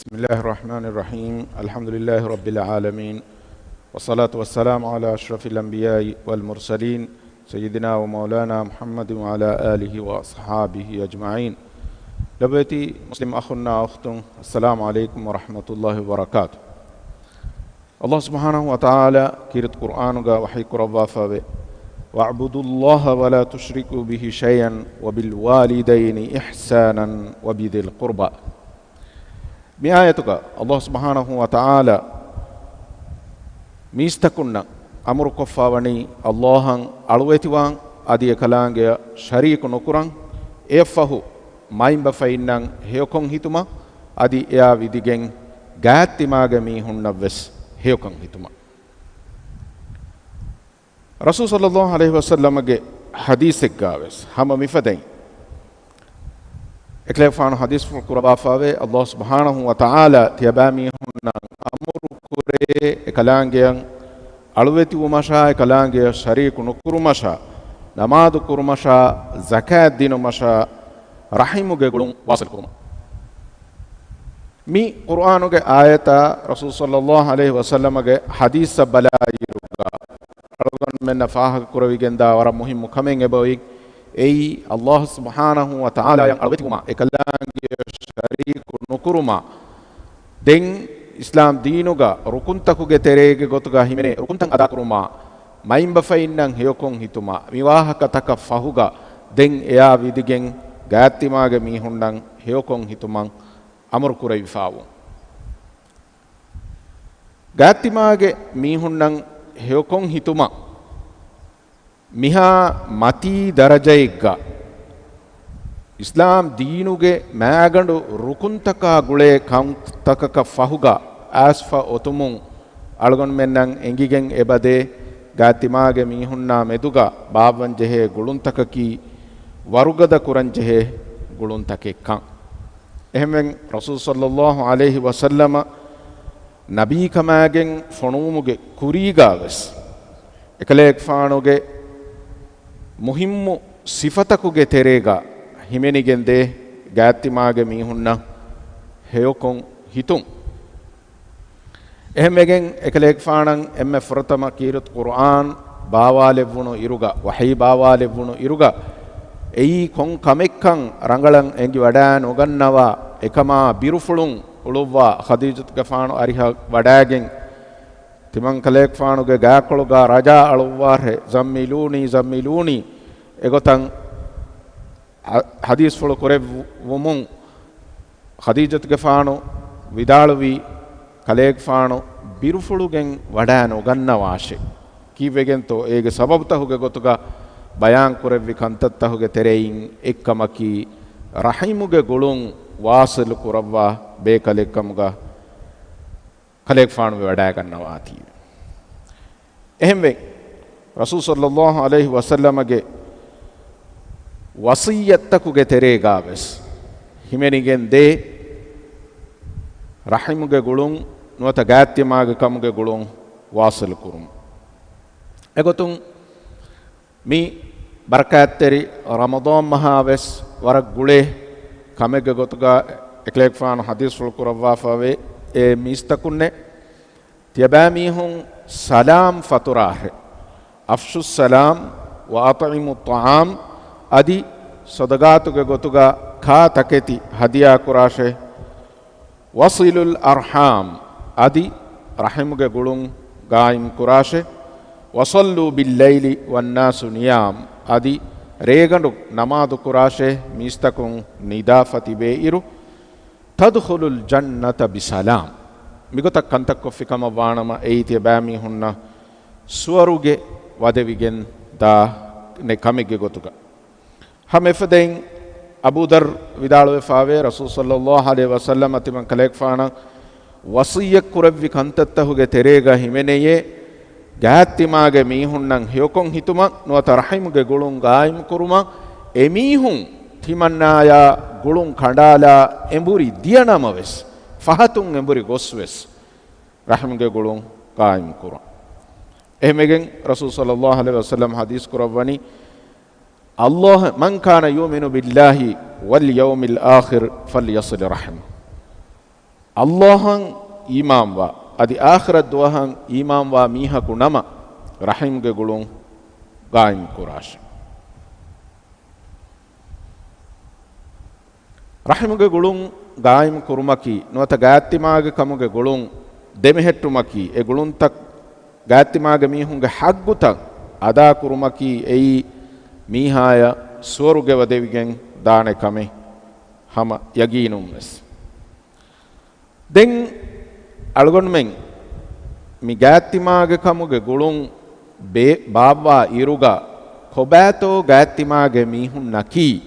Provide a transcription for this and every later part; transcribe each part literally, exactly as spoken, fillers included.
بسم الله الرحمن الرحيم. الحمد لله رب العالمين. والصلاة والسلام على أشرف الأنبياء والمرسلين سيدنا ومولانا محمد وعلى آله وأصحابه أجمعين. ލޮބުވެތި މުސްލިމް އަޚުންނާ އުޚްތުން، السلام عليكم ورحمة الله وبركاته. ﷲ ސުބްޙާނަހޫ ވަތަޢާލާ ކީރިތި ޤުރްއާނުގަ ވަޙީ ކުރައްވާފައިވޭ، "واعبدوا الله ولا تشركوا به شيئا وبالوالدين إحسانا وبذي القربى." މި އާޔަތުގަ ﷲ ސުބްޙާނަހޫ ވަތަޢާލާ މީސްތަކުންނަށް އަމުރުކޮށްފަވަނީ ﷲ އަށް އަޅުވެތިވާން، އަދި އެކަލާނގެއަށް ޝަރީކު ނުކުރަން، އެއަށްފަހު މައިންބަފައިންނަށް ހެޔޮކޮށް ހިތުމަށް، އަދި އެއާ ވިދިގެން ގާތްތިމާގެ މީހުންނަށްވެސް ހެޔޮކޮށް ހިތުމަށް. ރަސޫލު ޞައްލައްލާހު ޢަލައިހި ވަސައްލަމަގެ ޙަދީޘެއްގާވެސް ހަމަ މިފަދައިން އެކަލޭގެފާނު ޙަދީޘްފުޅު ކުރައްވާފައިވޭ، ﷲ ސުބްޙާނަހޫ ވަތަޢާލާ ތިޔަބައިމީހުންނަށް އަމުރު ކުރޭ، އެކަލާނގެއަށް އަޅުވެތިވުމަށާ، އެކަލާނގެއަށް ޝަރީކު ނުކުރުމަށާ، ނަމާދު ކުރުމަށާ، ޒަކާތް ދިނުމަށާ، ރަޙިމުގެ ގުޅުން ވާޞިލް ކުރުމަށް. މި ޤުރްއާނުގެ އާޔަތާ ރަސޫލު ޞައްލައްލާހު ޢަލައިހި ވަސައްލަމަގެ ޙަދީޘްއަށް ބަލާއިރުގަ، އަޅުގަނޑުމެންނަށް ފާހަގަކުރެވިގެންދާ ވަރަށް މުހިއްމު ކަމެއް އެބައޮތް. އެއީ، ﷲ ސުބްޙާނަހޫ ވަތަޢާލާއަށް އަޅުވެތިވުމާ، އެކަލާނގެއަށް ޝަރީކު ނުކުރުމާ، ދެން އިސްލާމް ދީނުގަ ރުކުންތަކުގެ ތެރޭގެ ގޮތުގަ ހިމެނޭ ރުކުންތައް އަދާކުރުމާ، މައިންބަފައިންނަށް ހެޔޮކޮށް ހިތުމާ، މި ވާހަކަތަކަށް ފަހުގަ ދެން އެއާ ވިދިގެން ގާތްތިމާގެ މީހުންނަށް ހެޔޮކޮށް ހިތުމަށް އަމުރު ކުރެވިފައިވުން. ގާތްތިމާގެ މީހުންނަށް ހެޔޮކޮށް ހިތުމަށް މިހާ މަތީ ދަރަޖައެއްގަ އިސްލާމް ދީނުގެ މާގަނޑު ރުކުންތަކާ ގުޅޭ ކަންތަކަކަށް ފަހުގަ އައިސްފަ އޮތުމުން އަޅުގަނޑުމެންނަށް އެނގިގެން އެބަދޭ، ގާތްތިމާގެ މީހުންނާ މެދުގަ ބާއްވަންޖެހޭ ގުޅުންތަކަކީ ވަރުގަދަ ކުރަންޖެހޭ ގުޅުންތަކެއްކަން. އެހެންވެ، ރަސޫލު ޞައްލައްލާހު ޢަލައިހި ވަސައްލަމަ ނަބީކަމާގެން ފޮނުވުމުގެ ކުރީގާވެސް، އެކަލޭގެފާނުގެ މުހިއްމު ސިފަތަކުގެ ތެރޭގަ ހިމެނިގެންދޭ ގާތްތިމާގެ މީހުންނަށް ހެޔޮކޮށް ހިތުން. އެހެންވެގެން އެކަލޭގެފާނަށް އެންމެ ފުރަތަމަ ކީރިތި ޤުރްއާން ބާވާލެއްވުނު އިރުގަ، ވަޙީ ބާވާލެއްވުނު އިރުގަ، އެއީ ކޮން ކަމެއްކަން ރަނގަޅަށް އެނގިވަޑާ ނުގަންނަވާ، އެކަމާ ބިރުފުޅުން އުޅުއްވާ، ޚަދީޖަތުގެފާނު އަރިހަށް ވަޑާގެން، ތިމަން ކަލޭގެފާނުގެ ގާކޮޅުގަ ރަޖާ އަޅުއްވާށޭ، "زملوني، زملوني" އެގޮތަށް ޙަ-، ޙަދީޘްފުޅު ކުރެއްވުމުން، ޚަދީޖަތުގެފާނު ވިދާޅުވީ، ކަލޭގެފާނު ބިރުފުޅުގެން ވަޑާ ނުގަންނަވާށޭ. ކީއްވެގެންތޯ؟ އޭގެ ސަބަބުތަހުގެ ގޮތުގަ ބަޔާންކުރެއްވި ކަންތައްތަހުގެ ތެރެއިން އެއްކަމަކީ، ރަޙިމުގެ ގުޅުން ވާޞިލު ކުރައްވާ ބޭކަލެއްކަމުގަ ކަލޭގެފާނު ވެވަޑައިގަންނަވާތީވެ. އެހެންވެ، ރަސޫލު ޞައްލައްލާހު ޢަލައިހި ވަސައްލަމަގެ ވަޞިއްޔަތްތަކުގެ ތެރޭގާވެސް ހިމެނިގެން ދޭ ރަޙިމުގެ ގުޅުން ނުވަތަ ގާތްތިމާގެ ކަމުގެ ގުޅުން ވާޞިލު ކުރުން. އެގޮތުން، މި ބަރަކާތްތެރި ރަމަޟާން މަހާ ވެސް ވަރަށް ގުޅޭ ކަމެއްގެ ގޮތުގަ އެކަލޭގެފާނު ޙަދީޘްފުޅު ކުރައްވާފައިވޭ، އޭ މީސްތަކުންނޭ، ތިޔަބައިމީހުން ސަލާމް ފަތުރާށޭ، "أفشوا السلام وأطعموا الطعام" އަދި ޞަދަޤާތުގެ ގޮތުގަ ކާ ތަކެތި ހަދިޔާ ކުރާށޭ، "وصلوا الأرحام" އަދި ރަޙިމުގެ ގުޅުން ގާއިމް ކުރާށޭ، "وصلوا بالليل والناس نيام" އަދި ރޭގަނޑު ނަމާދު ކުރާށޭ، މީސްތަކުން ނިދާފަ ތިބޭ އިރު، "تدخلوا الجنة بسلام" މިގޮތަށް ކަންތައްކޮށްފި ކަމަށް ވާނަމަ، އެއީ ތިޔަބައިމީހުންނަށް ސުވަރުގެ ވަދެވިގެން ދާނެ ކަމެއްގެ ގޮތުގަ. ހަމަ އެފަދައިން އަބޫ ޛައްރު ވިދާޅުވެފައިވޭ، ރަސޫލު ޞައްލައްލާހު ޢަލައިހި ވަސައްލަމަ ތިމަން ކަލޭގެފާނަށް ވަޞިއްޔަތް ކުރެއްވި ކަންތައްތަހުގެ ތެރޭގަ ހިމެނެޔޭ، ގާތްތިމާގެ މީހުންނަށް ހެޔޮކޮށް ހިތުމަށް ނުވަތަ ރަޙިމުގެ ގުޅުން ގާއިމް ކުރުމަށް، އެމީހުން ތިމަންނާޔާ ގުޅުން ކަނޑާލާ އެނބުރި ދިޔަ ނަމަވެސް، ފަހަތުން އެނބުރި ގޮސްވެސް، ރަޙިމުގެ ގުޅުން ގާއިމް ކުރުން. އެހެންވެގެން ރަސޫލު ޞައްލައްލާހު ޢަލައިހި ވަސައްލަމަ ޙަދީޘް ކުރައްވަނީ، ﷲ، "من كان يؤمن بالله واليوم الآخر فليصل رحمه." ﷲ އަށް އީމާންވާ، އަދި އާޚިރަތް ދުވަހަށް އީމާންވާ މީހަކު ނަމަ، ރަޙިމްގެ ގުޅުން ގާއިމް ކުރާށި. ރަޙިމުގެ ގުޅުން ގާއިމް ކުރުމަކީ، ނުވަތަ ގާތްތިމާގެ ކަމުގެ ގުޅުން ދެމެހެއްޓުމަކީ، އެ ގުޅުންތައް ގާތްތިމާގެ މީހުންގެ ޙައްޤުތައް އަދާކުރުމަކީ، އެއީ މީހާޔަށް ސުވަރުގެ ވަދެވިގެން ދާނެ ކަމެއް ހަމަ ޔަގީނުން ވެސް. ދެން އަޅުގަނޑުމެން މި ގާތްތިމާގެ ކަމުގެ ގުޅުން ބޭ-، ބާއްވާ އިރުގަ ކޮބާތޯ ގާތްތިމާގެ މީހުންނަކީ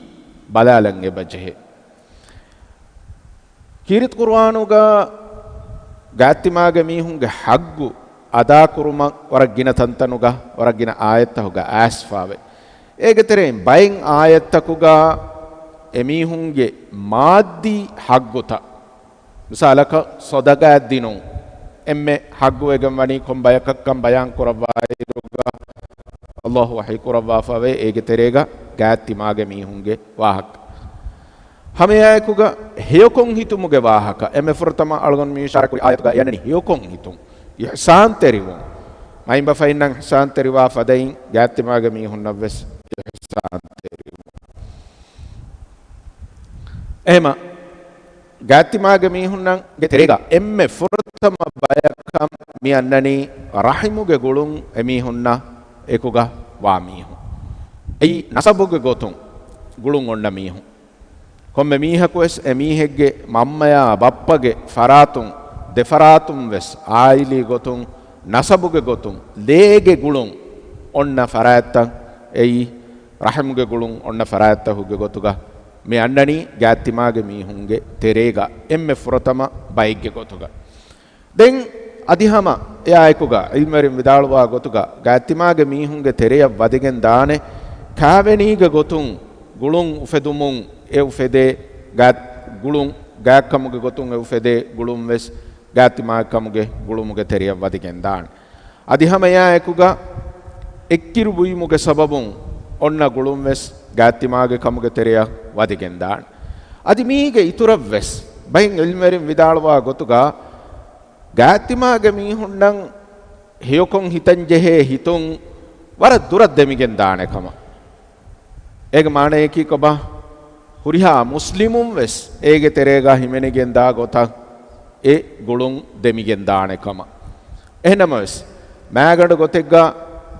ބަލާލަން އެބަޖެހޭ. ކީރިތި ޤުރުއާނުގަ ގާތްތިމާގެ މީހުންގެ ޙައްޤު އަދާކުރުމަށް ވަރަށް ގިނަ ތަންތަނުގަ ވަރަށް ގިނަ އާޔަތްތަކުގަ އައިސްފާވޭ. އޭގެ ތެރެއިން ބައެއް އާޔަތްތަކުގަ އެމީހުންގެ މާއްދީ ޙައްޤުތައް، މިސާލަކަށް ޞަދަޤާތް ދިނުން އެންމެ ޙައްޤުވެގެން ވަނީ ކޮން ބަޔަކަށްކަން ބަޔާން ކުރައްވާއިރުގަ، ﷲ ވަޙީ ކުރައްވާފަވޭ، އޭގެ ތެރޭގަ ގާތްތިމާގެ މީހުންގެ ވާހަކަ. ހަމައެއާއެކުގަ ހެޔޮކޮން ހިތުމުގެ ވާހަކަ، އެންމެ ފުރަތަމަ އަޅުގަނޑު މި އިޝާރާތްކުރި އާޔަތުގަ އެ އަންނަނީ ހެޔޮކޮން ހިތުން، އިޙްސާންތެރިވުން. މައިންބަފައިންނަށް އިޙްސާންތެރިވާ ފަދައިން ގާތްތިމާގެ މީހުންނަށް ވެސް އިޙްސާންތެރިވުން. އެހެމަ ގާތްތިމާގެ މީހުންނަށްގެ ތެރޭގަ އެންމެ ފުރަތަމަ ބަޔަކަށް މި އަންނަނީ ރަޙިމުގެ ގުޅުން އެމީހުންނާ އެކުގަ ވާ މީހުން. އެއީ ނަސަބުގެ ގޮތުން ގުޅުން އޮންނަ މީހުން. ކޮންމެ މީހަކުވެސް އެ މީހެއްގެ މަންމަޔާ ބައްޕަގެ ފަރާތުން، ދެފަރާތުން ވެސް އާއިލީ ގޮތުން، ނަސަބުގެ ގޮތުން، ލޭގެ ގުޅުން އޮންނަ ފަރާތްތައް އެއީ، ރަޙިމުގެ ގުޅުން އޮންނަ ފަރާތްތަކުގެ ގޮތުގަ މި އަންނަނީ ގާތްތިމާގެ މީހުންގެ ތެރޭގަ އެންމެ ފުރަތަމަ ބައެއްގެ ގޮތުގަ. ދެން އަދި ހަމަ އެއާއެކުގަ ޢިލްމުވެރިން ވިދާޅުވާ ގޮތުގަ ގާތްތިމާގެ މީހުންގެ ތެރެޔަށް ވަދެގެން ދާނެ ކާވެނީގެ ގޮތުން ގުޅުން އުފެދުމުން އެ އުފެދޭ ގާތް-، ގުޅުން ގާތްކަމުގެ ގޮތުން އެ އުފެދޭ ގުޅުން ވެސް ގާތްތިމާގެ ކަމުގެ ގުޅުމުގެ ތެރެޔަށް ވަދެގެން ދާނެ. އަދި ހަމަ އެއާއެކުގަ އެއްކިރު ބުއިމުގެ ސަބަބުން އޮންނަ ގުޅުން ވެސް ގާތްތިމާގެ ކަމުގެ ތެރެޔަށް ވަދެގެން ދާނެ. އަދި މީގެ އިތުރަށް ވެސް ބައެއް ޢިލްމުވެރިން ވިދާޅުވާ ގޮތުގަ ގާތްތިމާގެ މީހުންނަށް ހެޔޮކޮން ހިތަން ޖެހޭ ހިތުން ވަރަށް ދުރަށް ދެމިގެން ދާނެ ކަމަށް. އޭގެ މާނަޔަކީ ކޮބާ؟ ހުރިހާ މުސްލިމުން ވެސް އޭގެ ތެރޭގަ ހިމެނިގެން ދާ ގޮތަށް އެ ގުޅުން ދެމިގެން ދާނެ ކަމަށް. އެހެންނަމަވެސް، މާގަނޑު ގޮތެއްގަ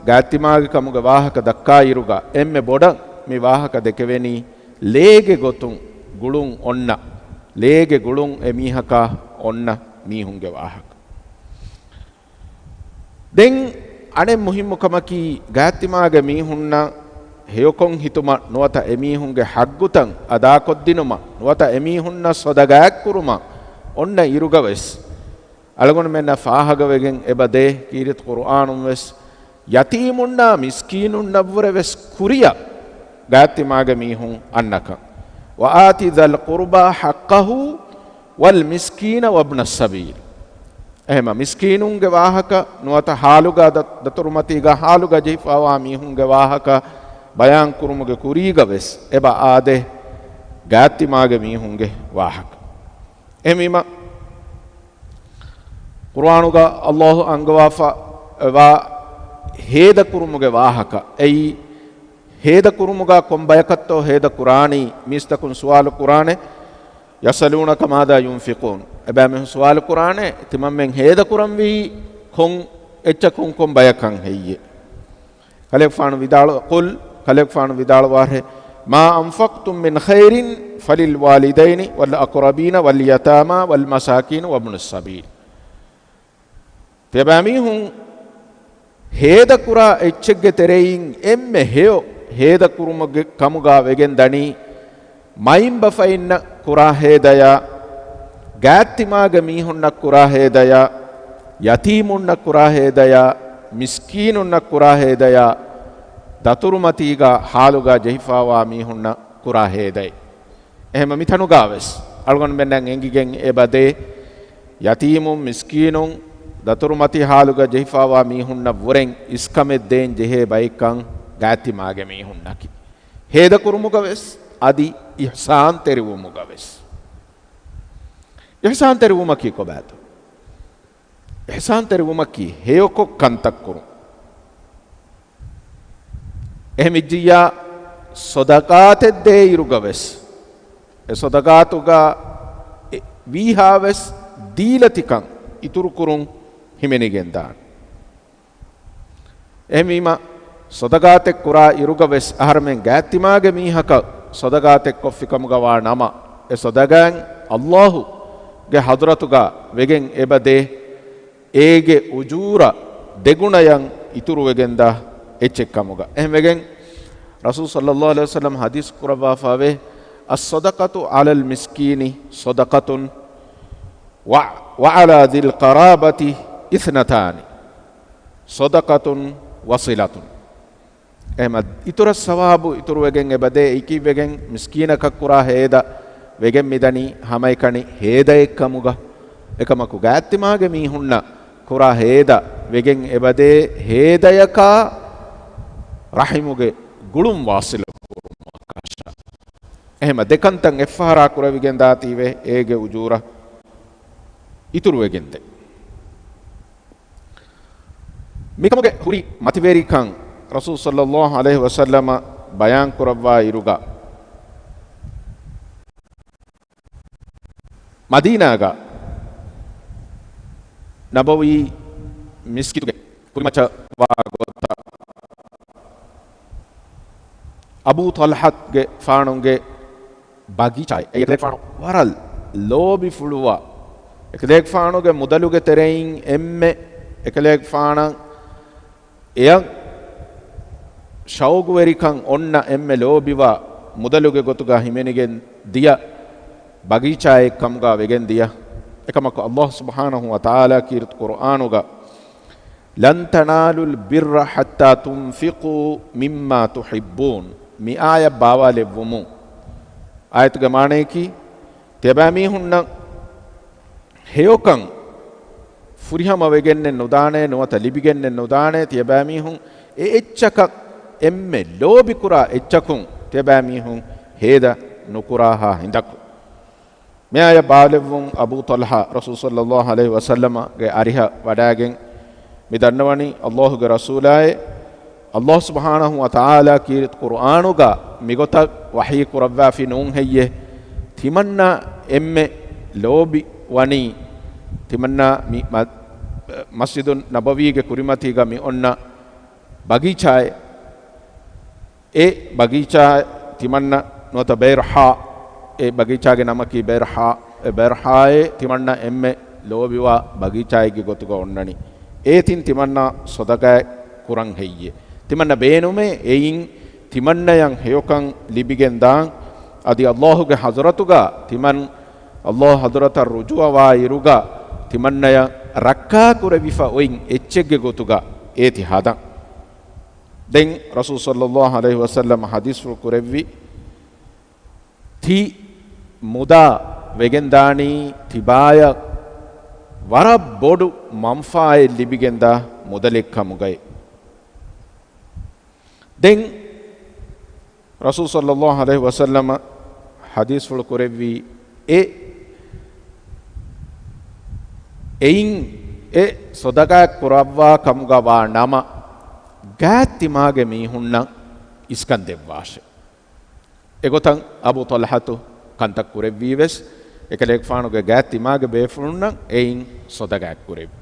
ގާތްތިމާގެ ކަމުގެ ވާހަކަ ދައްކާ އިރުގަ އެންމެ ބޮޑަށް މި ވާހަކަ ދެކެވެނީ ލޭގެ ގޮތުން ގުޅުން އޮންނަ، ލޭގެ ގުޅުން އެމީހަކާ އޮންނަ މީހުންގެ ވާހަކަ. ދެން އަނެއް މުހިއްމު ކަމަކީ، ގާތްތިމާގެ މީހުންނަށް ހެޔޮކޮން ހިތުމަށް ނުވަތަ އެމީހުންގެ ޙައްޤުތައް އަދާކޮށްދިނުމަށް ނުވަތަ އެމީހުންނަށް ޞަދަޤާތްކުރުމަށް އޮންނަ އިރުގަވެސް، އަޅުގަނޑުމެންނަށް ފާހަގަވެގެން އެބަދޭ، ކީރިތި ޤުރުއާނުން ވެސް ޔަތީމުންނާ މިސްކީނުންނަށްވުރެ ވެސް ކުރިއަށް ގާތްތިމާގެ މީހުން އަންނަކަން. وَآتِ ذَا الْقُرْبَى حَقَّهُ وَالْمِسْكِينَ وَابْنَ السَّبِيلِ. އެހެމަ މިސްކީނުންގެ ވާހަކަ ނުވަތަ ޙާލުގަ ދަ-، ދަތުރުމަތީގަ ޙާލުގަ ޖެހިފާވާ މީހުންގެ ވާހަކަ ބަޔާން ކުރުމުގެ ކުރީގަ ވެސް އެބަ އާދޭ، ގާތްތިމާގެ މީހުންގެ ވާހަކަ. އެހެންވީމަ، ޤުރުއާނުގަ ﷲ އަންގަވާފަ ވާ ހޭދަކުރުމުގެ ވާހަކަ، އެއީ ހޭދަކުރުމުގަ ކޮން ބަޔަކަށްތޯ ހޭދަ ކުރާނީ؟ މީސްތަކުން ސުވާލު ކުރާނެ، يَسْأَلُونَكَ مَاذَا يُنْفِقُونَ. އެބައިމީހުން ސުވާލު ކުރާނެ، ތިމަންމެން ހޭދަ ކުރަންވީ ކޮން އެއްޗަކުން ކޮން ބަޔަކަށް ހެއްޔޭ؟ ކަލޭގެފާނު ވިދާޅު، قُلْ، ކަލޭގެފާނު ވިދާޅުވާށޭ، مَا أَنْفَقْتُم مِّنْ خَيْرٍ فَلِلْوَالِدَيْنِ وَالْأَقْرَبِينَ وَالْيَتَامَىٰ وَالْمَسَاكِينِ وَابْنِ السَّبِيلِ. ތިޔަބައިމީހުން ހޭދަކުރާ އެއްޗެއްގެ ތެރެއިން އެންމެ ހެޔޮ ހޭދަކުރުމުގެ ކަމުގަ ވެގެން ދަނީ، މައިންބަފައިންނަށް ކުރާ ހޭދަޔާ، ގާތްތިމާގެ މީހުންނަށް ކުރާ ހޭދަޔާ، ޔަތީމުންނަށް ކުރާ ހޭދަޔާ، މިސްކީނުންނަށް ކުރާ ހޭދަޔާ، ދަތުރުމަތީގަ ޙާލުގަ ޖެހިފާވާ މީހުންނަށް ކުރާ ހޭދައެއް. އެހެމަ މިތަނުގަ ވެސް އަޅުގަނޑުމެންނަށް އެނގިގެން އެބަދޭ، ޔަތީމުން، މިސްކީނުން، ދަތުރުމަތީ ޙާލުގަ ޖެހިފާވާ މީހުންނަށް ވުރެން އިސްކަމެއް ދޭން ޖެހޭ ބައެއްކަން ގާތްތިމާގެ މީހުންނަކީ. ހޭދަކުރުމުގަ ވެސް، އަދި އިޙްސާންތެރިވުމުގަ ވެސް. އިޙްސާންތެރިވުމަކީ ކޮބާތޯ؟ އިޙްސާންތެރިވުމަކީ ހެޔޮކޮށް ކަންތައް ކުރުން. އެހެން ވެއްޖިއްޔާ، ޞަދަޤާތެއް ދޭ އިރުގަ ވެސް، އެ ޞަދަޤާތުގަ ވީހާ ވެސް ދީލަތިކަން އިތުރުކުރުން ހިމެނިގެންދާނެ. އެހެންވީމަ، ޞަދަޤާތެއް ކުރާ އިރުގަ ވެސް އަހަރެމެން ގާތްތިމާގެ މީހަކަށް ޞަދަޤާތެއް ކޮށްފި ކަމުގަ ވާ ނަމަ، އެ ޞަދަޤާތް ﷲގެ ޙަޟްރަތުގަ ވެގެން އެބަ ދޭ، އޭގެ އުޖޫރަ ދެގުނަޔަށް އިތުރުވެގެންދާ އެއްޗެއް ކަމުގަ. އެހެންވެގެން، ރަސޫލު ޞައްލައްލާހު ޢަލައިހި ވަސައްލަމަ ޙަދީޘް ކުރައްވާފައިވޭ، "الصدقة على المسكين صدقة، و، وعلى ذي القرابة اثنتان، صدقة وصلة." އެހެމަ އިތުރަށް ސަވާބު އިތުރުވެގެން އެބަދޭ، އެކީވެގެން މިސްކީނަކަށް ކުރާ ހޭދަ ވެގެން މިދަނީ ހަމައެކަނި ހޭދައެއް ކަމުގަ. އެކަމަކު ގާތްތިމާގެ މީހުންނަށް ކުރާ ހޭދަ ވެގެން އެބަދޭ ހޭދަޔަކާ ރަޙިމުގެ ގުޅުން ވާޞިލު ކުރުމަކަށާ. އެހެމަ ދެކަންތައް އެއްފަހަރާ ކުރެވިގެން ދާތީވެ އޭގެ އުޖޫރަ އިތުރުވެގެންދޭ. މިކަމުގެ ހުރި މަތިވެރިކަން ރަސޫލު ޞައްލައްލާހު ޢަލައިހި ވަސައްލަމަ ބަޔާން ކުރައްވާ އިރުގަ، މަދީނާގަ ނަބަވީ މިސްކިތުގެ ކުރިމައްޗަށް ވާ ގޮތަށް، އަބޫ ޠަލްޙަތުގެފާނުގެ ބަގީޗާއެއް. އެކަލޭގެފާނު ވަރަށް ލޯބިފުޅުވާ، އެކަލޭގެފާނުގެ މުދަލުގެ ތެރެއިން އެންމެ އެކަލޭގެފާނަށް އެޔަށް ޝައުގުވެރިކަން އޮންނަ، އެންމެ ލޯބިވާ މުދަލުގެ ގޮތުގަ ހިމެނިގެން ދިޔަ ބަގީޗާއެއް ކަމުގަ ވެގެން ދިޔަ. އެކަމަކު ﷲ ސުބްޙާނަހު ވަތަޢާލާ ކީރިތި ޤުރުއާނުގަ، "لن تنالوا البر حتى تنفقوا مما تحبون" މި އާޔަތް ބާވާލެއްވުމުން، އާޔަތުގެ މާނަޔަކީ، ތިޔަބައިމީހުންނަށް ހެޔޮކަން ފުރިހަމަވެގެންނެއް ނުދާނެ، ނުވަތަ ލިބިގެންނެއް ނުދާނެ، ތިޔަބައިމީހުން އެ އެއްޗަކަށް، އެންމެ ލޯބިކުރާ އެއްޗަކުން ތިޔަބައިމީހުން ހޭދަ ނުކުރާހާ ހިނދަކު. މި އާޔަތް ބާވާލެއްވުން، އަބޫ ޠަލްޙާ ރަސޫލު ޞައްލައްލާހު ޢަލައިހި ވަސައްލަމަގެ އަރިހަށް ވަޑާގެން މި ދަންނަވަނީ، ﷲގެ ރަސޫލާއޭ، ﷲ ސުބްޙާނަހު ވަތަޢާލާ ކީރިތި ޤުރުއާނުގަ މިގޮތަށް ވަޙީ ކުރައްވާފި ނޫން ހެއްޔޭ؟ ތިމަންނަ އެންމެ ލޯބި ވަނީ، ތިމަންނަ މި މަ-، މަސްޖިދު ނަބަވީގެ ކުރިމަތީގަ މި އޮންނަ ބަގީޗާއެއް. އެ ބަގީޗާ ތިމަންނަ ނުވަތަ ބައިރުޙާ، އެ ބަގީޗާގެ ނަމަކީ ބައިރުޙާ، އެ ބައިރުޙާއޭ ތިމަންނަ އެންމެ ލޯބިވާ ބަގީޗާއެއްގެ ގޮތުގަ އޮންނަނީ. އޭތިން ތިމަންނަ ޞަދަޤާތް ކުރަން ހެއްޔޭ؟ ތިމަންނަ ބޭނުމޭ އެއިން ތިމަންނަޔަށް ހެޔޮކަން ލިބިގެން ދާން. އަދި ﷲގެ ޙަޟްރަތުގަ ތިމަން، ﷲ ޙަޟްރަތަށް ރުޖޫޢަވާ އިރުގަ ތިމަންނަޔަށް ރައްކާކުރެވިފަ އޮތް އެއްޗެއްގެ ގޮތުގަ އޭތި ހަދަން. ދެން ރަސޫލު ޞައްލައްލާހު ޢަލައިހި ވަސައްލަމަ ޙަދީޘްފުޅު ކުރެއްވި، ތި މުދާ ވެގެންދާނީ ތިބާޔަށް ވަރަށް ބޮޑު މަންފާއެއް ލިބިގެންދާ މުދަލެއް ކަމުގައި. ދެން ރަސޫލު ޞައްލައްލާހު ޢަލައިހި ވަސައްލަމަ ޙަދީޘްފުޅު ކުރެއްވީ، އެ، އެއިން އެ ޞަދަޤާތް ކުރައްވާ ކަމުގަ ވާ ނަމަ، ގާތްތިމާގެ މީހުންނަށް އިސްކަން ދެއްވާށޭ. އެގޮތަށް އަބޫ ޠަލްޙަތު ކަންތައް ކުރެއްވީވެސް، އެކަލޭގެފާނުގެ ގާތްތިމާގެ ބޭފުޅުންނަށް އެއިން ޞަދަޤާތް ކުރެއްވި.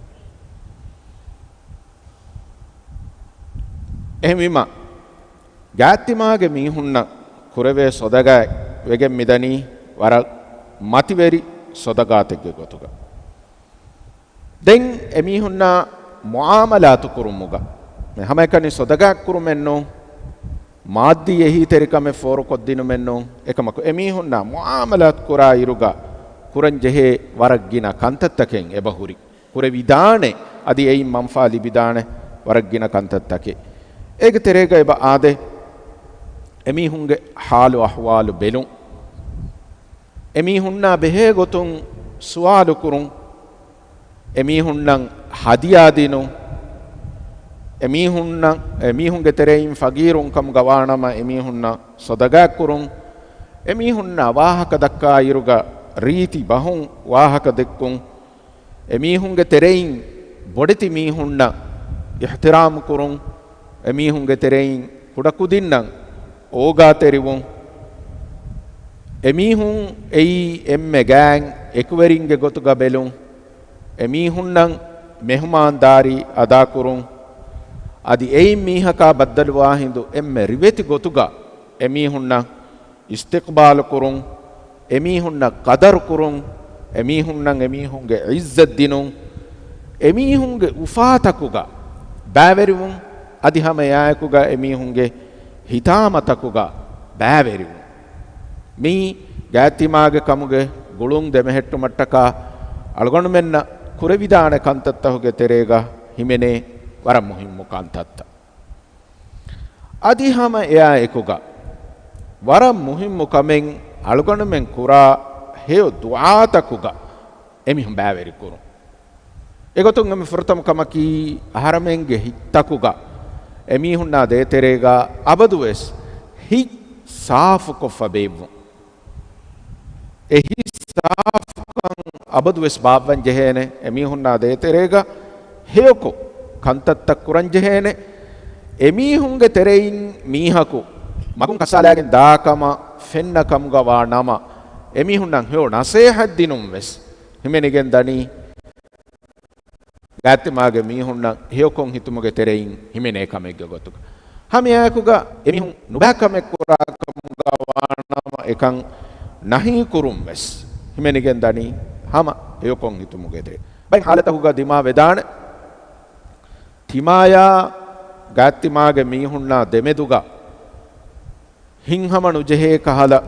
އެހެންވީމަ، ގާތްތިމާގެ މީހުންނަށް ކުރެވޭ ޞަދަޤާތް ވެގެން މިދަނީ ވަރަށް މަތިވެރި ޞަދަޤާތެއްގެ ގޮތުގަ. ދެން އެމީހުންނާ މުޢާމަލާތު ކުރުމުގަ، މި ހަމައެކަނި ޞަދަޤާތް ކުރުމެއްނޫން، މާއްދީ އެހީތެރިކަމެއް ފޯރުކޮށްދިނުމެއްނޫން، އެކަމަކު އެމީހުންނާ މުޢާމަލާތު ކުރާ އިރުގަ ކުރަންޖެހޭ ވަރަށް ގިނަ ކަންތައްތަކެއް އެބަހުރި. ކުރެވިދާނެ، އަދި އެއިން މަންފާ ލިބިދާނެ ވަރަށް ގިނަ ކަންތައްތަކެއް. އޭގެ ތެރޭގަ އެބަ އާދޭ، އެމީހުންގެ ޙާލު އަޙްވާލު ބެލުން. އެމީހުންނާ ބެހޭ ގޮތުން ސުވާލު ކުރުން. އެމީހުންނަށް ހަދިޔާ ދިނުން. އެމީހުންނަށް، އެމީހުންގެ ތެރެއިން ފަގީރުން ކަމުގަ ވާނަމަ، އެމީހުންނަށް ޞަދަޤާތް ކުރުން. އެމީހުންނާ ވާހަކަ ދައްކާ އިރުގަ، ރީތި ބަހުން ވާހަކަ ދެއްކުން، އެމީހުންގެ ތެރެއިން ބޮޑެތި މީހުންނަށް އިޙްތިރާމް ކުރުން، އެމީހުންގެ ތެރެއިން ކުޑަކުދިންނަށް އޯގާތެރިވުން، އެމީހުން އެއީ އެންމެ ގާތް އެކުވެރިންގެ ގޮތުގަ ބެލުން، އެމީހުންނަށް މެހުމާންދާރީ އަދާކުރުން، އަދި އެއިން މީހަކާ ބައްދަލުވާ ހިނދު އެންމެ ރިވެތި ގޮތުގަ އެމީހުންނަށް އިސްތިޤްބާލު ކުރުން، އެމީހުންނަށް ޤަދަރު ކުރުން، އެމީހުންނަށް އެމީހުންގެ ޢިއްޒަތް ދިނުން، އެމީހުންގެ އުފާތަކުގަ ބައިވެރިވުން، އަދި ހަމަ އެއާއެކުގަ އެމީހުންގެ ހިތާމަތަކުގަ ބައިވެރިވުން. މިއީ ގާތްތިމާގެ ކަމުގެ ގުޅުން ދެމެހެއްޓުމަށްޓަކާ އަޅުގަނޑުމެންނަށް ކުރެވިދާނެ ކަންތައްތަކުގެ ތެރޭގަ ހިމެނޭ ވަރަށް މުހިއްމު ކަންތައްތައް. އަދި ހަމަ އެއާ އެކުގަ ވަރަށް މުހިއްމު ކަމެއް އަޅުގަނޑުމެން ކުރާ ހެޔޮ ދުޢާތަކުގަ އެމީހުން ބައިވެރިކުރުން. އެގޮތުން އެންމެ ފުރަތަމަ ކަމަކީ، އަހަރަމެންގެ ހިތްތަކުގަ އެމީހުންނާ ދޭތެރޭގަ އަބަދުވެސް ހިތް ސާފުކޮށްފަ ބޭއްވުން. އެ ހިތް ސާފުކަން އަބަދުވެސް ބާއްވަން ޖެހޭނެ، އެމީހުންނާ ދޭތެރޭގަ ހެޔޮކޮށް ކަންތައްތައް ކުރަން ޖެހޭނެ. އެމީހުންގެ ތެރެއިން މީހަކު މަގުން ކައްސާލާގެން ދާ ކަމަށް ފެންނަ ކަމުގަ ވާ ނަމަ، އެމީހުންނަށް ހެޔޮ ނަސޭހަތް ދިނުން ވެސް ހިމެނިގެން ދަނީ، ގާތްތިމާގެ މީހުންނަށް ހެޔޮކޮށް ހިތުމުގެ ތެރެއިން ހިމެނޭ ކަމެއްގެ ގޮތުގަ. ހަމައެއާއެކުގަ އެމީހުން ނުބައި ކަމެއް ކުރާ ކަމުގަ ވާނަމަ، އެކަން ނަހީ ކުރުން ވެސް ހިމެނިގެން ދަނީ ހަމަ ހެޔޮކޮށް ހިތުމުގެ ތެރެއިން. ބައެއް ހާލަތަކުގަ ދިމާވެދާނެ، ތިމާޔާ ގާތްތިމާގެ މީހުންނާ ދެމެދުގަ ހިތްހަމަ ނުޖެހޭ ކަހަލަ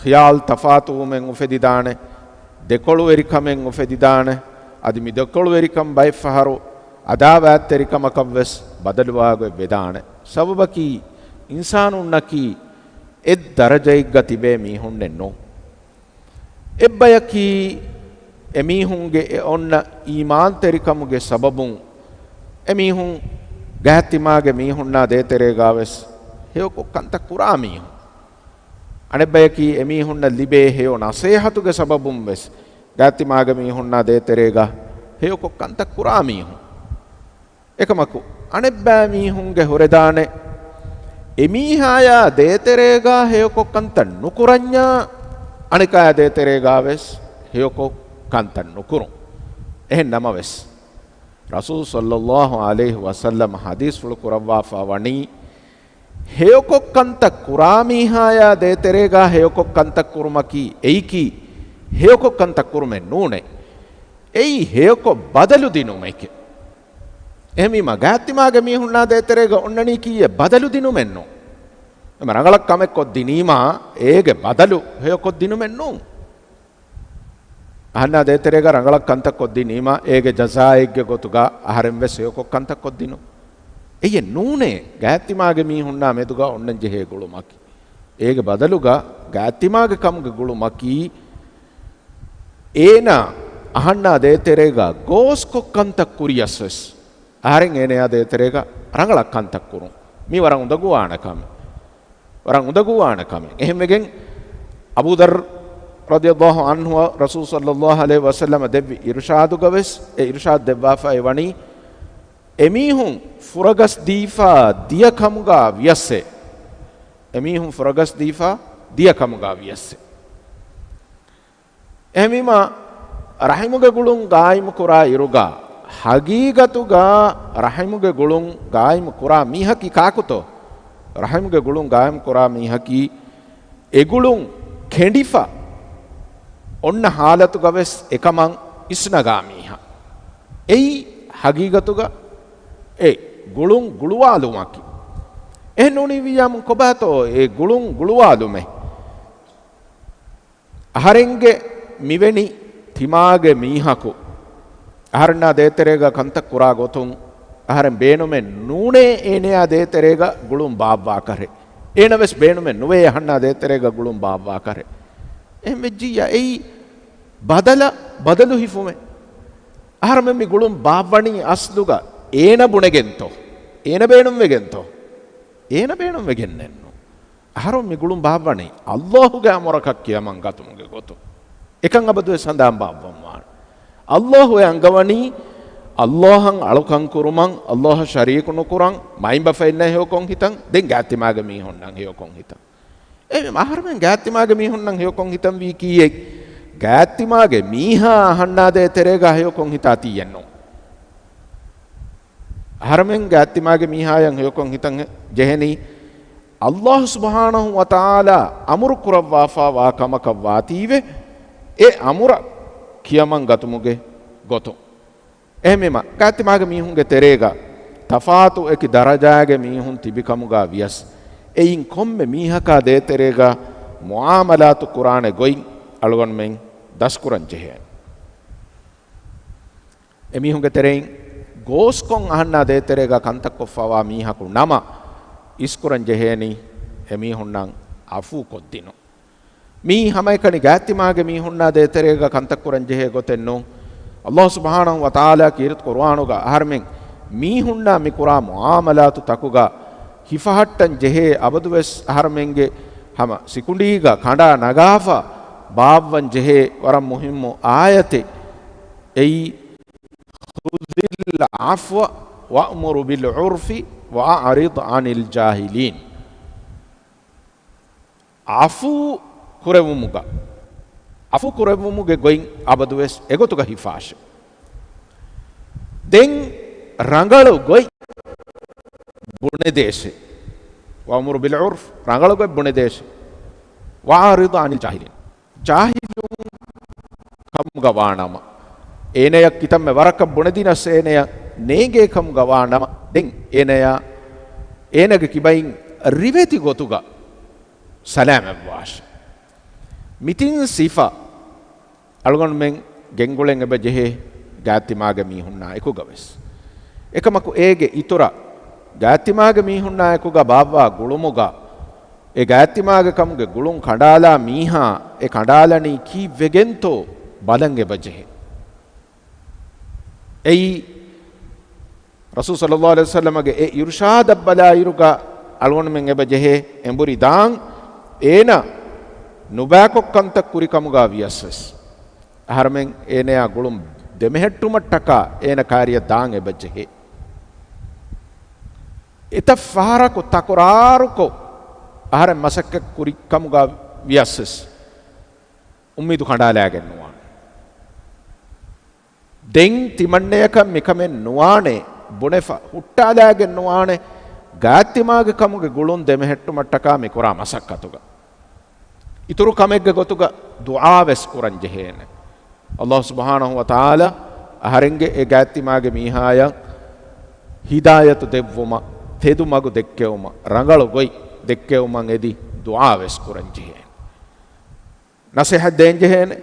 ޚިޔާލް ތަފާތުވުމެއް އުފެދިދާނެ، ދެކޮޅުވެރިކަމެއް އުފެދިދާނެ، އަދި މި ދެކޮޅުވެރިކަން ބައެއްފަހަރު އަދާވާތްތެރިކަމަކަށްވެސް ބަދަލުވާގޮތް ވެދާނެ. ސަބަބަކީ، އިންސާނުންނަކީ އެއް ދަރަޖައެއްގަ ތިބޭ މީހުންނެއް ނޫން. އެއްބަޔަކީ އެމީހުންގެ އެ އޮންނަ އީމާންތެރިކަމުގެ ސަބަބުން އެމީހުން ގާތްތިމާގެ މީހުންނާ ދޭތެރޭގާވެސް ހެޔޮކޮށް ކަންތައް ކުރާ މީހުން. އަނެއްބަޔަކީ އެމީހުންނަށް ލިބޭ ހެޔޮ ނަސޭހަތުގެ ސަބަބުން ވެސް ގާތްތިމާގެ މީހުންނާ ދޭތެރޭގަ ހެޔޮކޮށް ކަންތައް ކުރާ މީހުން. އެކަމަކު، އަނެއްބައި މީހުންގެ ހުރެދާނެ، އެމީހާޔާ ދޭތެރޭގާ ހެޔޮކޮށް ކަންތައް ނުކުރަންޏާ، އަނެކާޔާ ދޭތެރޭގާވެސް ހެޔޮކޮށް ކަންތައް ނުކުރުން. އެހެން ނަމަވެސް، ރަސޫލު ޞައްލައްލާހު ޢަލައިހި ވަސައްލަމަ ޙަދީޘްފުޅު ކުރައްވާފަ ވަނީ، ހެޔޮކޮށް ކަންތައް ކުރާ މީހާޔާ ދޭތެރޭގާ ހެޔޮކޮށް ކަންތައް ކުރުމަކީ އެއީކީ ހެޔޮކޮށް ކަންތައް ކުރުމެއް ނޫނޭ. އެއީ ހެޔޮކޮށް ބަދަލު ދިނުމެކޭ. އެހެންވީމަ، ގާތްތިމާގެ މީހުންނާ ދޭތެރޭގަ އޮންނަނީކީ އެ ބަދަލު ދިނުމެއް ނޫން. އެމަ ރަނގަޅަށް ކަމެއް ކޮށްދިނީމާ، އޭގެ ބަދަލު ހެޔޮކޮށްދިނުމެއް ނޫން. އަހަންނާ ދޭތެރޭގަ ރަނގަޅަށް ކަންތައް ކޮށްދިނީމާ، އޭގެ ޖަޒާއެއްގެ ގޮތުގަ އަހަރެން ވެސް ހެޔޮކޮށް ކަންތައް ކޮށްދިނުން. އެއްޔެއް ނޫނޭ، ގާތްތިމާގެ މީހުންނާ މެދުގަ އޮންނަން ޖެހޭ ގުޅުމަކީ. އޭގެ ބަދަލުގަ ގާތްތިމާގެ ކަމުގެ ގުޅުމަކީ، އޭނާ އަހަންނާ ދޭތެރޭގަ ގޯސްކޮށް ކަންތައް ކުރިޔަސް ވެސް، އަހަރެން އޭނަޔާ ދޭތެރޭގަ ރަނގަޅަށް ކަންތައް ކުރުން. މީ ވަރަށް އުނދަގޫވާނެ ކަމެއް. ވަރަށް އުނދަގޫވާނެ ކަމެއް. އެހެންވެގެން، އަބޫ ޛައްރު ރަޟިޔައްލާހު ޢަންހު ރަސޫލު ޞައްލައްލާހު ޢަލައިހި ވަސައްލަމަ ދެއްވި އިރުޝާދުގަވެސް، އެ އިރުޝާދު ދެއްވާފައި ވަނީ، އެމީހުން ފުރަގަސް ދީފާ ދިޔަ ކަމުގަ ވިޔަސްއެ. އެމީހުން ފުރަގަސް ދީފާ ދިޔަ ކަމުގަ ވިޔަސްއެ. އެހެންވީމާ، ރަޙިމުގެ ގުޅުން ގާއިމު ކުރާ އިރުގަ، ޙަގީގަތުގަ ރަޙިމުގެ ގުޅުން ގާއިމު ކުރާ މީހަކީ ކާކުތޯ؟ ރަޙިމުގެ ގުޅުން ގާއިމު ކުރާ މީހަކީ، އެ ގުޅުން ކެނޑިފަ އޮންނަ ޙާލަތުގަވެސް އެކަމަށް އިސްނަގާ މީހާ. އެއީ ޙަގީގަތުގަ އެ ގުޅުން ގުޅުވާލުމަކީ. އެހެން ނޫނީ ވިއްޔާމުން ކޮބާތޯ އެ ގުޅުން ގުޅުވާލުމެއް؟ އަހަރެންގެ މިވެނި ތިމާގެ މީހަކު އަހަރެންނާ ދޭތެރޭގަ ކަންތައް ކުރާ ގޮތުން، އަހަރެން ބޭނުމެއް ނޫނޭ އޭނަޔާ ދޭތެރޭގަ ގުޅުން ބާއްވާކަށެއް. އޭނަވެސް ބޭނުމެއް ނުވޭ އަހަންނާ ދޭތެރޭގަ ގުޅުން ބާއްވާކަށެއް. އެހެން ވެއްޖިއްޔާ އެއީ ބަދަލަށް ބަދަލު ހިފުމެއް. އަހަރެމެން މި ގުޅުން ބާއްވަނީ އަސްލުގަ އޭނަ ބުނެގެންތޯ؟ އޭނަ ބޭނުންވެގެންތޯ؟ އޭނަ ބޭނުންވެގެންނެއްނު. އަހަރުން މި ގުޅުން ބާއްވަނީ ﷲ ގެ އަމުރަކަށް ކިޔަމަން ގަތުމުގެ ގޮތުން. އެކަން އަބަދުވެސް ހަނދާން ބާއްވަންވާނެ. އައްލާހު އެ އަންގަވަނީ، އައްލާހަށް އަޅުކަން ކުރުމަށް، އައްލާހަށް ޝަރީކު ނުކުރަން، މައިންބަފައިންނަށް ހެޔޮކޮށް ހިތަން، ދެން ގާތްތިމާގެ މީހުންނަށް ހެޔޮކޮށް ހިތަން. އެ އަހަރުމެން ގާތްތިމާގެ މީހުންނަށް ހެޔޮކޮށް ހިތަން ވީ ކީއެއް؟ ގާތްތިމާގެ މީހާ އަހަންނާ ދޭތެރޭގަ ހެޔޮކޮށް ހިތާ ތީއެއްނު. އަހަރުމެން ގާތްތިމާގެ މީހާޔަށް ހެޔޮކޮށް ހިތަން ޖެހެނީ، އައްލާހު ސުބްޙާނަހު ވަތަޢާލާ އަމުރު ކުރައްވާފާވާ ކަމަކަށް ވާތީވެ، އެ އަމުރަށް ކިޔަމަން ގަތުމުގެ ގޮތުން. އެހެންވީމަ، ގާތްތިމާގެ މީހުންގެ ތެރޭގަ ތަފާތު އެކި ދަރަޖާގެ މީހުން ތިބި ކަމުގަ ވިޔަސް، އެއިން ކޮންމެ މީހަކާ ދޭތެރޭގަ މުޢާމަލާތު ކުރާނެ ގޮތް އަޅުގަނޑުމެން ދަސްކުރަން ޖެހޭނެ. އެމީހުންގެ ތެރެއިން ގޯސްކޮށް އަހަންނާ ދޭތެރޭގަ ކަންތައް ކޮށްފަވާ މީހަކު ނަމަ އިސްކުރަން ޖެހޭނީ އެމީހުންނަށް އަފޫ ކޮށްދިނުން. މީ ހަމައެކަނި ގާތްތިމާގެ މީހުންނާ ދޭތެރޭގަ ކަންތައް ކުރަން ޖެހޭ ގޮތެއް ނޫން. އައްލާހު ސުބްޙާނަހު ވަތަޢާލާ ކީރިތި ޤުރުއާނުގަ އަހަރުމެން މީހުންނާ މި ކުރާ މުޢާމަލާތު ތަކުގަ ހިފަހައްޓަން ޖެހޭ އަބަދުވެސް އަހަރުމެންގެ ހަމަ ސިކުނޑީގަ ކަނޑާ ނަގާފަ ބާއްވަން ޖެހޭ ވަރަށް މުހިއްމު އާޔަތެއް. އެއީ، خذ العفو وأمر بالعرف وأعرض عن الجاهلين. އަފޫ ކުރެވުމުގަ، އަފޫ ކުރެވުމުގެ ގޮތް އަބަދުވެސް އެގޮތުގަ ހިފާށެ. ދެން ރަނގަޅު ގޮތް ބުނެދޭށެ. وأمر بالعرف، ރަނގަޅު ގޮތް ބުނެދޭށެ. وأعرض عن الجاهلين. ޖާހިލުން ކަމުގަ ވާނަމަ، އޭނަޔަށް ކިތަންމެ ވަރަކަށް ބުނެދިނަސް އޭނަޔަށް ނޭނގޭ ކަމުގަ ވާނަމަ، ދެން އޭނަޔާ އޭނަގެ ކިބައިން ރިވެތި ގޮތުގަ ސަލާމަތްވާށެ. މިތިން ސިފަ އަޅުގަނޑުމެން ގެންގުޅެން އެބަ ޖެހޭ ގާތްތިމާގެ މީހުންނާ އެކުގަ ވެސް. އެކަމަކު އޭގެ އިތުރަށް ގާތްތިމާގެ މީހުންނާ އެކުގަ ބާއްވާ ގުޅުމުގަ، އެ ގާތްތިމާގެ ކަމުގެ ގުޅުން ކަނޑާލާ މީހާ އެ ކަނޑާލަނީ ކީއްވެގެންތޯ ބަލަން އެބަ ޖެހޭ. އެއީ، ރަސޫލު ޞައްލައްލާހު ޢަލައިހި ވަސައްލަމަގެ އެ އިރުޝާދަށް ބަލާއިރުގަ އަޅުގަނޑުމެން އެބަ ޖެހޭ އެނބުރި ދާން، އޭނަ ނުބައިކޮށް ކަންތައް ކުރި ކަމުގަ ވިޔަސް ވެސް، އަހަރުމެން އޭނަޔާ ގުޅުން ދެމެހެއްޓުމަށްޓަކާ އޭނަ ކާރިއަށް ދާން އެބަ ޖެހޭ. އެތައް ފަހަރަކު ތަކުރާރުކޮށް އަހަރެން މަސައްކަތް ކުރި ކަމުގަ ވިޔަސް ވެސް، އުއްމީދު ކަނޑާލާގެން ނުވާނެ. ދެން ތިމަންނަޔަކަށް މިކަމެއް ނުވާނެ، ބުނެފަ ހުއްޓާލާގެން ނުވާނެ، ގާތްތިމާގެ ކަމުގެ ގުޅުން ދެމެހެއްޓުމަށްޓަކާ މިކުރާ މަސައްކަތުގަ. އިތުރު ކަމެއްގެ ގޮތުގަ ދުޢާ ވެސް ކުރަން ޖެހޭނެ. އައްލާހު ސުބްޙާނަހު ވަތަޢާލާ އަހަރެންގެ އެ ގާތްތިމާގެ މީހާޔަށް ހިދާޔަތު ދެއްވުމަށް، ތެދު މަގު ދެއްކެވުމަށް، ރަނގަޅު ގޮތް ދެއްކެވުމަށް އެދި ދުޢާ ވެސް ކުރަން ޖެހޭނެ. ނަޞޭޙަތް ދޭން ޖެހޭނެ،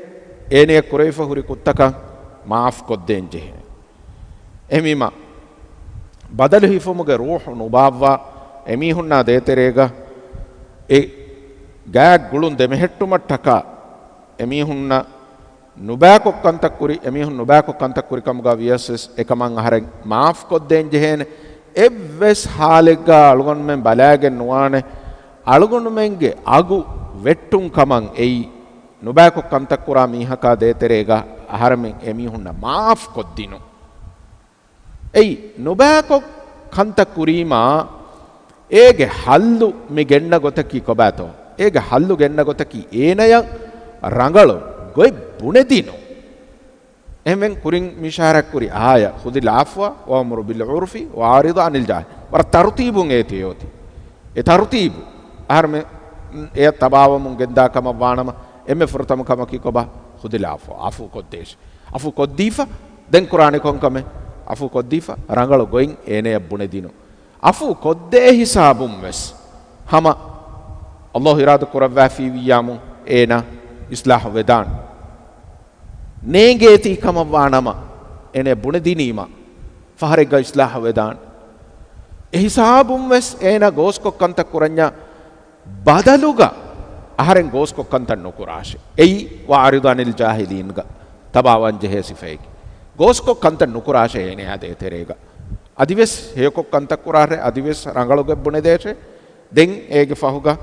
އޭނަޔަށް ކުރެވިފަ ހުރި ކުށްތަކަށް މާފް ކޮށްދޭން ޖެހޭނެ. އެހެންވީމަ، ބަދަލު ހިފުމުގެ ރޫޙު ނުބާއްވާ އެމީހުންނާ ދޭތެރޭގަ އެ ގާތް ގުޅުން ދެމެހެއްޓުމަށްޓަކާ އެމީހުންނަށް ނުބައިކޮށް ކަންތައް ކުރި، އެމީހުން ނުބައިކޮށް ކަންތައް ކުރި ކަމުގަ ވިޔަސް ވެސް އެކަމަށް އަހަރެން މާފް ކޮށްދޭން ޖެހޭނެ. އެއްވެސް ޙާލެއްގަ އަޅުގަނޑުމެން ބަލާގެން ނުވާނެ، އަޅުގަނޑުމެންގެ އަގު ވެއްޓުން ކަމަށް އެއީ ނުބައިކޮށް ކަންތައް ކުރާ މީހަކާ ދޭތެރޭގަ އަހަރެމެން އެމީހުންނަށް މާފް ކޮށްދިނުން. އެއީ ނުބައިކޮށް ކަންތައް ކުރީމާ، އޭގެ ޙައްލު މި ގެންނަ ގޮތަކީ ކޮބާތޯ؟ އޭގެ ޙައްލު ގެންނަ ގޮތަކީ އޭނަޔަށް ރަނގަޅު ގޮތް ބުނެދިނުން. އެހެންވެ ކުރިން މި އިޝާރާތް ކުރި އާޔަތް، خذ العفو وأمر بالعرف وأعرض عن الجاهلين. ވަރަށް ތަރުތީބުން އޭތި އޮތީ. އެ ތަރުތީބު އަހަރުމެން އެ ތަބާވަމުން ގެންދާ ކަމަށް ވާނަމަ، އެންމެ ފުރަތަމަ ކަމަކީ ކޮބާ؟ خذ العفو، ޢަފޫ ކޮށްދޭށޭ. ޢަފޫ ކޮށްދީފަ، ދެން ކުރާނެ ކޮން ކަމެއް؟ ޢަފޫ ކޮށްދީފަ، ރަނގަޅު ގޮތް އޭނަޔަށް ބުނެދިނުން. ޢަފޫ ކޮށްދޭ ހިސާބުން ވެސް ހަމަ އައްލާހު އިރާދަ ކުރައްވާފީވިއްޔާމު އޭނަ އިޞްލާޙު ވެދާނެ. ނޭނގޭތީ ކަމަށް ވާނަމަ، އޭނަ ބުނެދިނީމަ ފަހަރެއްގަ އިޞްލާޙު ވެދާނެ. އެ ހިސާބުން ވެސް އޭނަ ގޯސްކޮށް ކަންތައް ކުރަންޏާ ބަދަލުގަ އަހަރެން ގޯސްކޮށް ކަންތައް ނުކުރާށޭ. އެއީ وأعرض عن الجاهلين ގަ ތަބާވާން ޖެހޭ ސިފައެކޭ. ގޯސްކޮށް ކަންތައް ނުކުރާށޭ އޭނަޔާ ދޭތެރޭގަ. އަދިވެސް ހެޔޮކޮށް ކަންތައް ކުރާށޭ، އަދިވެސް ރަނގަޅުގޮތް ބުނެދޭށޭ. ދެން އޭގެ ފަހުގަ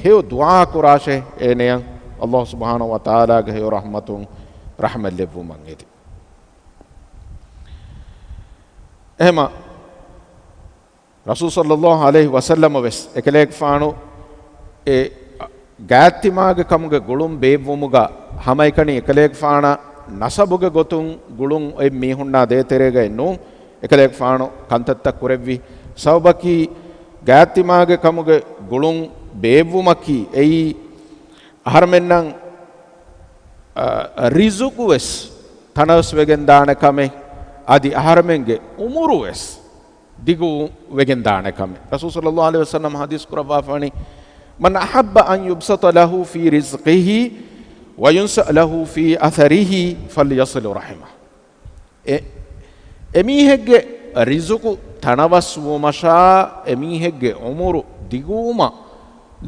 ހެޔޮ ދުޢާ ކުރާށޭ އޭނަޔަށް ﷲ ސުބްޙާނަހޫ ވަތަޢާލާގެ ހެޔޮ ރަޙްމަތުން ރަޙްމަތް ލެއްވުމަށް އެދި. އެހެމަ ރަސޫލު ޞައްލައްލާހު ޢަލައިހި ވަސައްލަމަ ވެސް އެކަލޭގެފާނު އެ ގާތްތިމާގެ ކަމުގެ ގުޅުން ބޭއްވުމުގަ ހަމައެކަނި އެކަލޭގެފާނަށް ނަސަބުގެ ގޮތުން ގުޅުން އޮތް މީހުންނާ ދޭތެރޭގައެއް ނޫން. އެކަލޭގެފާނު ކަންތައްތައް ކުރެއްވި ސަބަބަކީ ގާތްތިމާގެ ކަމުގެ ގުޅުން ބޭއްވުމަކީ އެއީ އަހަރުމެންނަށް، އަ، ރިޒުގު ވެސް ތަނަވަސް ވެގެންދާނެ ކަމެއް، އަދި އަހަރުމެންގެ އުމުރު ވެސް ދިގު ވެގެންދާނެ ކަމެއް. ރަސޫލު ޞައްލައްލާހު ޢަލައިހި ވަސައްލަމަ ޙަދީޘް ކުރައްވާފަވަނީ، "من أحب أن يبسط له في رزقه وينسأ له في أثره فليصل رحمه." އެ، އެމީހެއްގެ ރިޒުޤު ތަނަވަސްވުމަށާ، އެމީހެއްގެ އުމުރު ދިގުވުމަށް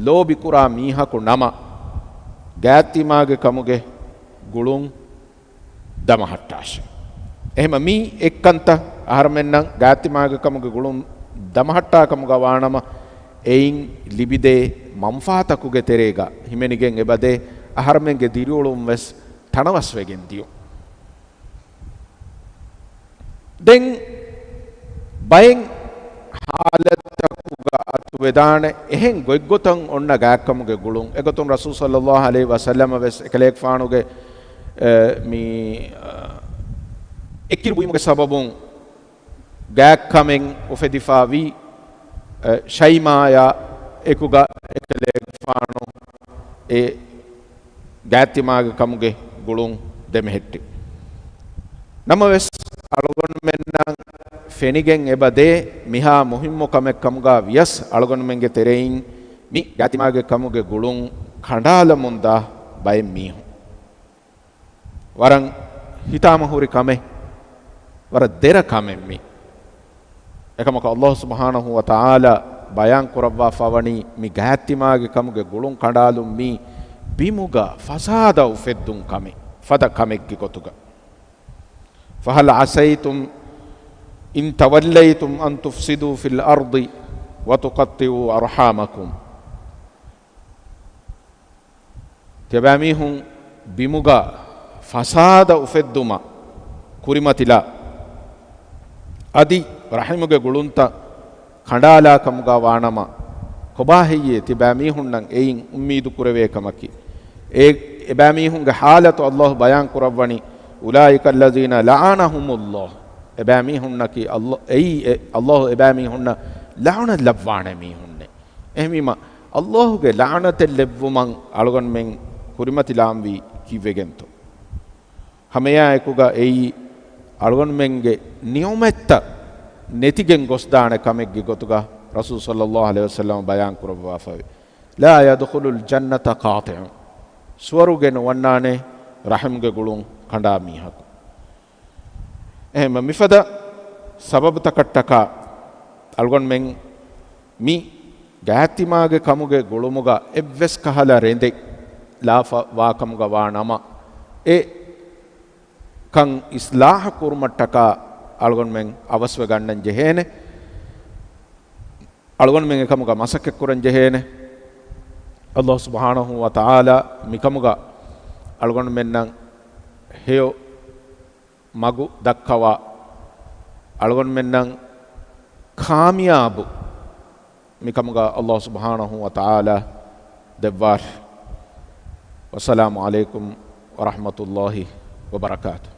ލޯބިކުރާ މީހަކު ނަމަ، ގާތްތިމާގެ ކަމުގެ ގުޅުން ދަމަހައްޓާށޭ. އެހެމަ މި އެއްކަންތައް އަހަރުމެންނަށް ގާތްތިމާގެ ކަމުގެ ގުޅުން ދަމަހައްޓާ ކަމުގަ ވާނަމަ، އެއިން ލިބިދޭ މަންފާތަކުގެ ތެރޭގަ ހިމެނިގެން އެބަދޭ އަހަރުމެންގެ ދިރިއުޅުން ވެސް ތަނަވަސްވެގެން ދިޔުން. ދެން ބައެއް ޙާލަތްތަކުގަ އަތުވެދާނެ އެހެން ގޮތްގޮތަށް އޮންނަ ގާތްކަމުގެ ގުޅުން. އެގޮތުން ރަސޫލު ޞައްލައްލާހު ޢަލައިހި ވަސައްލަމަ ވެސް އެކަލޭގެފާނުގެ، އެ، މި، އަ، އެއްކިރު ވީމުގެ ސަބަބުން ގާތްކަމެއް އުފެދިފަ ވީ، އެ، ޝައިމާޔާ އެކުގަ އެކަލޭގެފާނު އެ ގާތްތިމާގެ ކަމުގެ ގުޅުން ދެމެހެއްޓި. ނަމަވެސް، އަޅުގަނޑުމެންނަށް ފެނިގެން އެބަ ދޭ މިހާ މުހިއްމު ކަމެއް ކަމުގަ ވިޔަސް، އަޅުގަނޑުމެންގެ ތެރެއިން މި ގާތްތިމާގެ ކަމުގެ ގުޅުން ކަނޑާލަމުންދާ ބައެއް މީހުން. ވަރަށް ހިތާމަހުރި ކަމެއް، ވަރަށް ދެރަ ކަމެއް މި. އެކަމަކު، ﷲ ސުބްޙާނަހޫ ވަތަޢާލާ ބަޔާން ކުރައްވާފަވަނީ މި ގާތްތިމާގެ ކަމުގެ ގުޅުން ކަނޑާލުން މީ ބިމުގަ ފަސާދަ އުފެއްދުން ކަމެއް، ފަދަ ކަމެއްގެ ގޮތުގަ. فهل عسيتم إن توليتم أن تفسدوا في الأرض وتقطعوا أرحامكم. ތިޔަބައިމީހުން ބިމުގަ ފަސާދަ އުފެއްދުމަށް ކުރިމަތިލާ، އަދި ރަޙިމުގެ ގުޅުންތައް ކަނޑާލާ ކަމުގަ ވާނަމަ، ކޮބާ ހެއްޔޭ ތިބައިމީހުންނަށް އެއިން އުއްމީދު ކުރެވޭ ކަމަކީ؟ އެ، އެބައިމީހުންގެ ޙާލަތު ﷲ ބަޔާން ކުރައްވަނީ، أولئك الذين لعنهم الله. އެބައިމީހުންނަކީ ﷲ، އެއީ އެ، ﷲ އެބައިމީހުންނަށް ލަޢުނަތް ލައްވާނެ މީހުންނޭ. އެހެންވީމަ، ﷲ ގެ ލަޢުނަތެއް ލެއްވުމަށް އަޅުގަނޑުމެން ކުރިމަތިލާންވީ ކީއްވެގެންތޯ؟ ހަމައެއާއެކުގަ އެއީ އަޅުގަނޑުމެންގެ ނިޢުމަތްތައް ނެތިގެން ގޮސްދާނެ ކަމެއްގެ ގޮތުގަ ރަސޫލު ޞައްލައްލާހު ޢަލައިހި ވަސައްލަމަ ބަޔާން ކުރައްވާފައިވޭ. لا يدخل الجنة قاطع. ސުވަރުގެ ނުވަންނާނެ ރަޙިމުގެ ގުޅުން ކަނޑާ މީހަކު. އެހެންވެ، މިފަދަ ސަބަބުތަކަށްޓަކާ އަޅުގަނޑުމެން މި ގާތްތިމާގެ ކަމުގެ ގުޅުމުގަ އެއްވެސް ކަހަލަ ރެނދެއް ލާފަ ވާކަމުގަ ވާ ނަމަ، އެ ކަން އިޞްލާޙު ކުރުމަށްޓަކާ އަޅުގަނޑުމެން އަވަސްވެ ގަންނަން ޖެހޭނެ. އަޅުގަނޑުމެން އެކަމުގަ މަސައްކަތްކުރަން ޖެހޭނެ. ﷲ ސުބްޙާނަހޫ ވަތަޢާލާ މިކަމުގަ އަޅުގަނޑުމެންނަށް ހެޔޮ މަގު ދައްކަވާ، އަޅުގަނޑުމެންނަށް ކާމިޔާބު މިކަމުގަ ﷲ ސުބްޙާނަހޫ ވަތަޢާލާ ދެއްވާށި. والسلام عليكم ورحمة الله وبركاته.